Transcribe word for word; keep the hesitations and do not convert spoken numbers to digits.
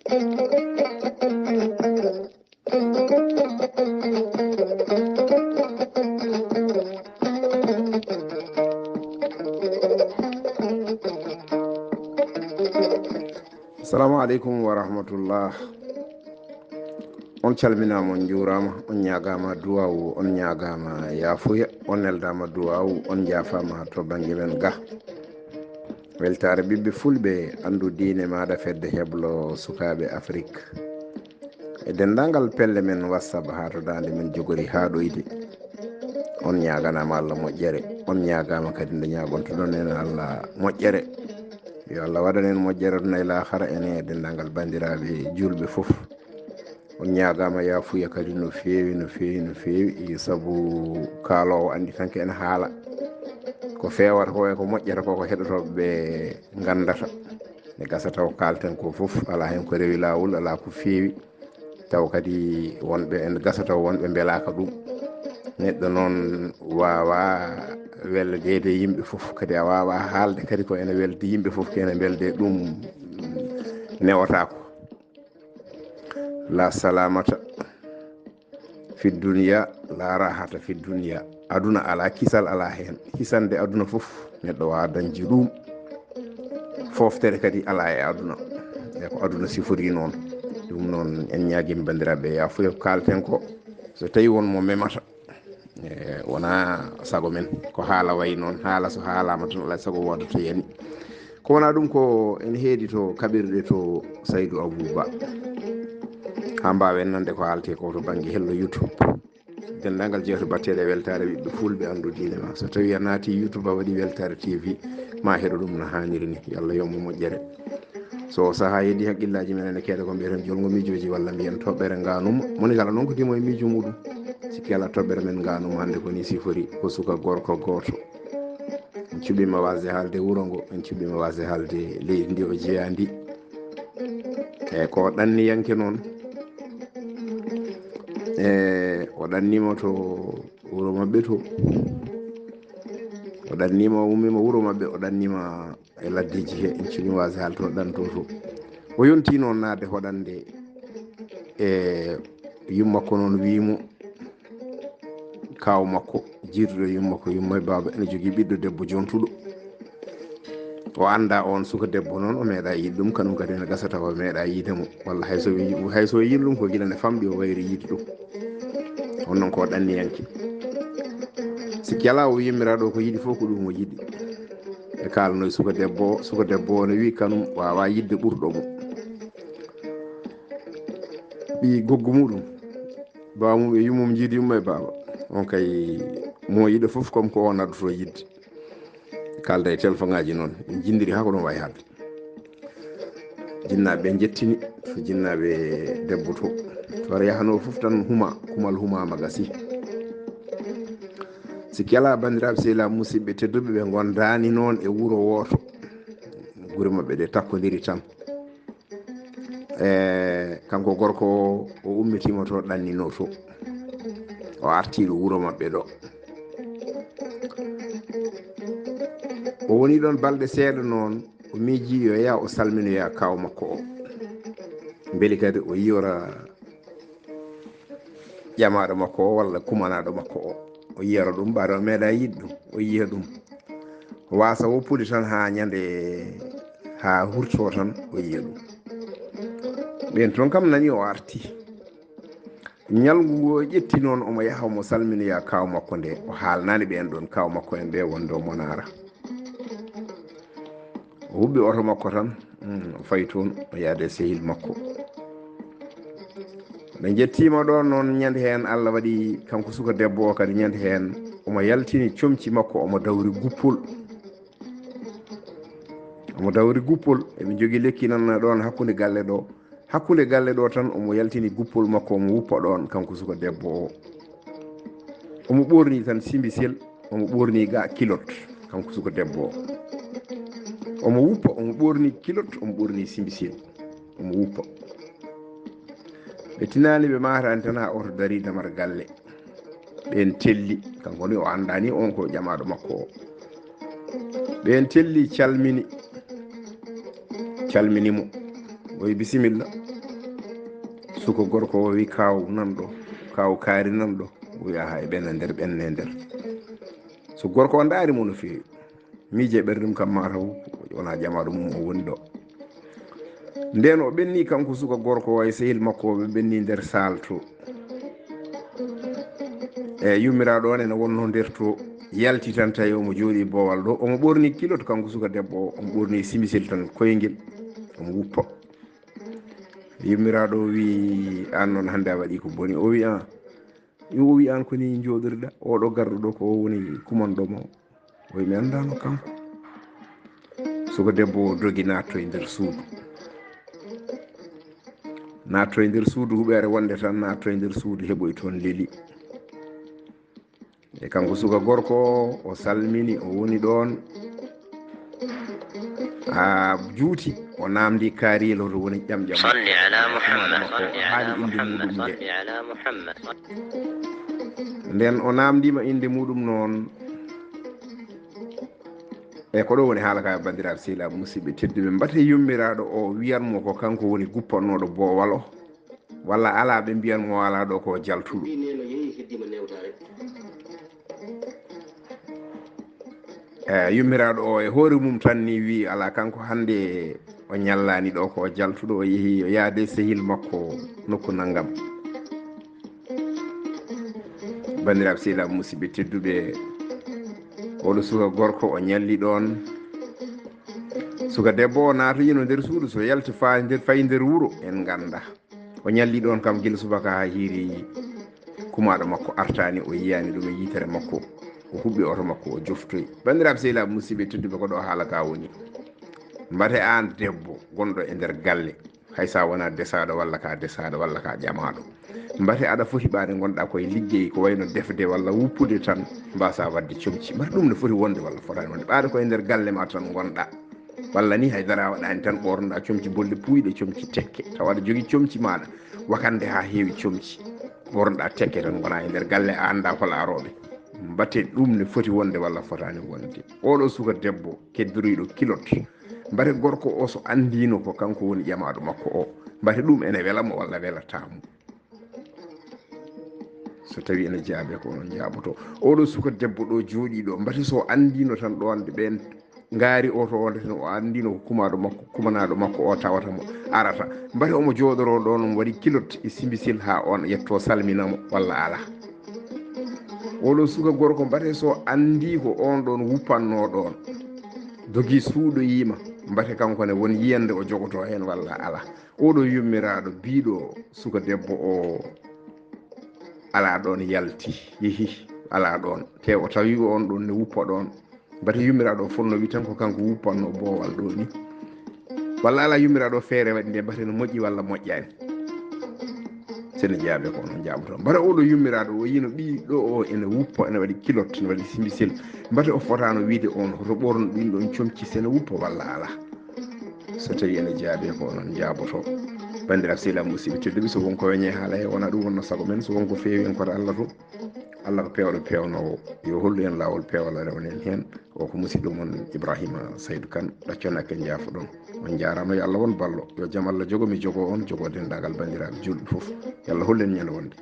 Assalamu aleykum wa rahmatullah. On calminaama, on njuuraama, on ñaagaama duwaawu, on ñaagaama yaafuya, on neldaama duwaawu, on njaafaama to bannge men ga. Weltaare ɓiɓɓe fulɓe, anndu diine maaɗa, fedde heblo sukaaɓe Afrik. E denndaangal pelle men WhatsApp haa to daande men jogori haa ɗoyde. On ñaaganaama Allah moƴƴere, on ñaagaama kadi nde ñaagontoɗon en Allah moƴƴere. Yo Allah waɗan en moƴƴere aduna e laakara, enen e denndaangal banndiraaɓe juulɓe fof. On ñaagaama yaafuya kadi no feewi, no feewi, no feewi, sabu kaaloowo anndi tan ko ene haala. Ko feewata ko e ko moƴƴata ko, ko heɗotooɓe ɓe nganndata. Ne gasa taw kaalten ko fof, alaa heen ko rewi laawol, alaa ko feewi. Taw kadi wonɓe, ene gasa taw wonɓe mbelaaka ɗum. Neɗɗo noon waawaa weldeede yimɓe fof, kadi a waawaa haalde kadi ko ene welde yimɓe fof, ko ene mbelde ɗum newotaako. La salamata fi dunya, la rahata fi dunya. Aduna alaa kisal, alaa heen. Hisande aduna fof, neɗɗo waawaa dañde ɗum. Fooftere kadi alaa e aduna. E ko aduna sifori noon. Ɗum noon, en ñaagiima banndiraaɓe, yaafuya ko kaalten ko. So tawi won mo memata, e, wonaa sago men. Ko haala wayi noon. Haala so haalaama tan, alaa e sago woodata yani. Ko wonaa ɗum ko ene heedi to kaɓirɗe to Saydu Abuu Ba. Haa mbaawen nande ko haaletee ko to bannge hello YouTube. Denndaangal jeewte batteeɗe e weltaare ɓiɓɓe fulɓe anndu diine ma. So tawii a naati YouTube a waɗi Weltaare T V, ma heɗo ɗum no haaniri ni. Yo Allah yombo moƴƴere. So sahaa heedi haqqillaaji men ene keeda ko mbiyeten jolngo miijooji walla mbiyen toɓɓere ngaanuma. Moni kala noon ko dimo e miijo muɗum. Sikki alaa toɓɓere men ngaanuma hannde ko ni sifori ko suka gorko gooto. En cuɓiima waasde haalde wuro ngo, en cuɓiima waasde haalde leydi ndi o jeyaa ndi. E ko ɗanniyanke noon. E o ɗanniima to wuro maɓɓe to. O ɗanniima, o ummiima wuro maɓɓe, o ɗanniima e laddeeji he, en cuɓiima waasde haalde to ɗanto to. O yontii noon naatde hoɗande e yumma ko noon wiimo. Kaaw makko, jiiduɗo yumma ko yumma e baaba, ene jogii ɓiɗɗo debbo jontuɗo. O anndaa oon suka debbo noon, o meeɗaa yiide ɗum, kanum kadi ene gasa tawa o meeɗaa yiide mo. Walla hay so wi-, hay so yiin ɗum ko gila nde famɗi o wayri yiide ɗum. On noon ko ɗanniyanke. Sikki alaa o yummiraaɗo ko yiɗi fof ko ɗum o yiɗi. Ɓe kaalnoy suka debbo o, suka debbo o ne wii kanum waawaa yiɗde ɓurɗo mo. Ɓii goggo muɗum. Baamum e yummum njiidi yumma e baaba. On kay mo yiɗo fof comme ko on addoto yiɗde. Kaalda e telefon ngaaji noon. En njinndiri haa ko ɗum wayi haalde. Jinnaaɓe ɓe njettini, to jinnaaɓe debbo to. To ara yahanoo fof tan huma, kumal humaama gasi. Sikki alaa banndiraaɓe sehilaaɓe musidɓe tedduɓe ɓe ngondaani noon e wuro wooto. Gure maɓɓe ɗe takkondiri tan. E, kanko gorko o, o ummitiima to ɗannino to. O artii ɗo wuro maɓɓe ɗo. O woni ɗoon balɗe seeɗa noon, o miiji yo yaha o salminoya kaaw makko o. Mbeli kadi o yiyora ƴamaaɗo makko o walla kumanaaɗo makko o. O yiyora ɗum, ɓaade o meeɗaa yiɗde ɗum, o yiya ɗum. Waasa woppude tan haa ñande, haa hurtoo tan, o yiya ɗum. Ɓeen toon kam nani o artii. Ñalngu ngu o ƴetti noon, omo yaha omo salminoya kaaw makko nde, o haalnaani ɓeen ɗoon kaaw makko en ɓe wonde omo naara. O huɓɓi oto makko tan, mm, o fayi toon, o yaade e sehil makko. Ɓe njettiima ɗoon noon, ñande heen Allah waɗi kanko suka debbo o kadi, ñande heen omo yaltini comci makko, omo dawri guppol. Omo dawri guppol, eɓe njogii lekki nan ɗoon hakkunde galle ɗo. Hakkunde galle ɗo tan, omo yaltini guppol makko, omo wuppa ɗoon, kanko suka debbo o. Omo ɓoorni tan simbisel, omo ɓoorni ga kilot, kanko suka debbo o. Omo wuppa, omo ɓoorni kilot, omo ɓoorni simbisel, omo wuppa. Ɓe tinaani, ɓe maataani tan haa oto darii damar galle. Ɓeen telli, kanko ni o anndaani on ko ƴamaaɗo makko o. Ɓeen telli, calmini, calmini mo. O wi, "Bisimilla." Suka gorko o wi, "Kaaw nan ɗo, kaaw kaari nan ɗo." O wi, "Aha, e ɓenna nder, ɓenne nder." So gorko o ndaari mo no feewi, miije ɓerɗum kam, mataw wona ƴamaaɗo mum o woni ɗo. Nden o ɓenni kanko suka gorko o e sehil makko o, ɓe ɓenni nder saal to. E yummiraaɗo on ene wonno nder to, yalti tan tawi omo jooɗi boowal ɗo, omo ɓorni kilot kanko suka debbo o, omo ɓorni simisel tan koyngel, omo wuppa. Yummiraaɗo o wi, "An noon hannde a waɗi ko boni." O wi, "An." O wi, "An ko ni njooɗoriɗa? Oɗo garɗo ɗo ko o woni kumanɗo ma o?" O wi, "Mi anndaano kanko." Suka debbo o dogi naatto e nder suudu. Naatto e nder suudu, huɓeere wonde tan naatto e nder suudu, heɓoy toon leli. E kanko suka gorko o, o salmini, o woni ɗoon. A juuti, o naamndi kaariel hoto woni ƴamƴam. Salli ala Muhammad. O haali innde muɗum nde. Nden o naamndiima innde muɗum noon. E ko ɗo woni haala ka, banndiraaɓe sehilaaɓe musidɓe tedduɓe, mbate yummiraaɗo o wiyan mo ko kanko woni guppannooɗo boowal o, walla alaa ɓe mbiyan mo alaa ɗo ko jaltuɗo. E yummiraaɗo o e hoore mum tan ni wi alaa, kanko hannde o ñallaani ɗo ko jaltuɗo, o yehi o yaade sehil makko nokku nanngam. Banndiraaɓe sehilaaɓe musidɓe tedduɓe, oɗo suka gorko o ñalli ɗoon. Suka debbo o naatoyino nder suudu, so yalti faa nder, fayi nder wuro, en ngannda. O ñalli ɗoon kam gila subaka haa hiiri, kumaaɗo makko artaani, o yiyaani ɗum e yitere makko. O huɓɓi oto makko, o joftoyi. Banndiraaɓe sehilaaɓe musidɓe tedduɓe, ko ɗo haala ka woni. Mbate aan debbo gonɗo e nder galle, hay so a wonaa desaaɗo walla ka desaaɗo walla ka ƴamaaɗo, mbate aɗa foti ɓaade ngonɗa koye liggey ko wayno defde walla wuppude tan, mbasa waɗde comci. Mbate ɗum ne foti wonde walla fotaani wonde? Ɓaade koye nder galle ma tan ngonɗa, walla ni haydara a waɗaani tan, ɓornoɗa comci bolle puuyɗe, comci tekke, tawa aɗa jogii comci maaɗa wakande haa heewi comci, ɓornoɗa tekke tan, ngona e nder galle, a annda hol arooɓe. Mbate ɗum ne foti wonde walla fotaani wonde? Oɗo suka debbo keddoriiɗo kilot, mbate gorko o so anndiino ko kanko woni ƴamaaɗo makko o, mbate ɗum ene wela mo walla welataa mo? So tawi ene jaabe ko onon njaaboto. Oɗo suka debbo ɗo jooɗii ɗo, mbate so anndiino tan ɗo ande ɓeen ngaari oto o, nde o anndiino ko kumaaɗo makko, kumanaaɗo makko o tawata mo, arata. Mbate omo jooɗoroo ɗoon, omo waɗi kilot e simbisil haa on yetto salmina mo walla alaa? Oɗo suka gorko, mbate so anndii ko on ɗoon wuppannoo ɗoon, dogii suuɗoyiima, mbate kanko ne won yiyannde o jogotoo heen walla alaa? Oɗo yummiraaɗo biiɗo suka debbo o alaa ɗoon, yalti, yehi, alaa ɗoon. Te o tawi on ɗoon ne wuppa ɗoon. Mbate yummiraaɗo o fotno wi tan ko kanko wuppanno boowal ɗo ni. Walla alaa yummiraaɗo o feere waɗi nde, mbate no moƴƴi walla moƴƴaani? Sene jaabe ko onon njaaboto. Mbate oɗo yummiraaɗo o yino ɓii ɗo o ene wuppa, ene waɗi kilot, ene waɗi simbisil. Mbate o fotaano wiide on hoto ɓorno ɗin ɗon comci sene wuppa walla alaa? So tawi ene jaabe ko onon njaaboto. Banndiraaɓe sehilaaɓe musidɓe tedduɓe, so won ko weñe haala he, wona ɗum wonno sago men, so won ko feewi en koto Allah to. Allah ko peewɗo peewnoowo, yo hollu en laawol peewal, rewna en heen. O ko musidɗo mon Ibrahima Saydou Kane, ɗacconakke njaafoɗon. On njaaraama, yo Allah won ballo, yo jam Allah jogo mi, jogo on, jogo denndaangal banndiraaɓe juulɓe fof. Yo Allah hollu en ñande wonde.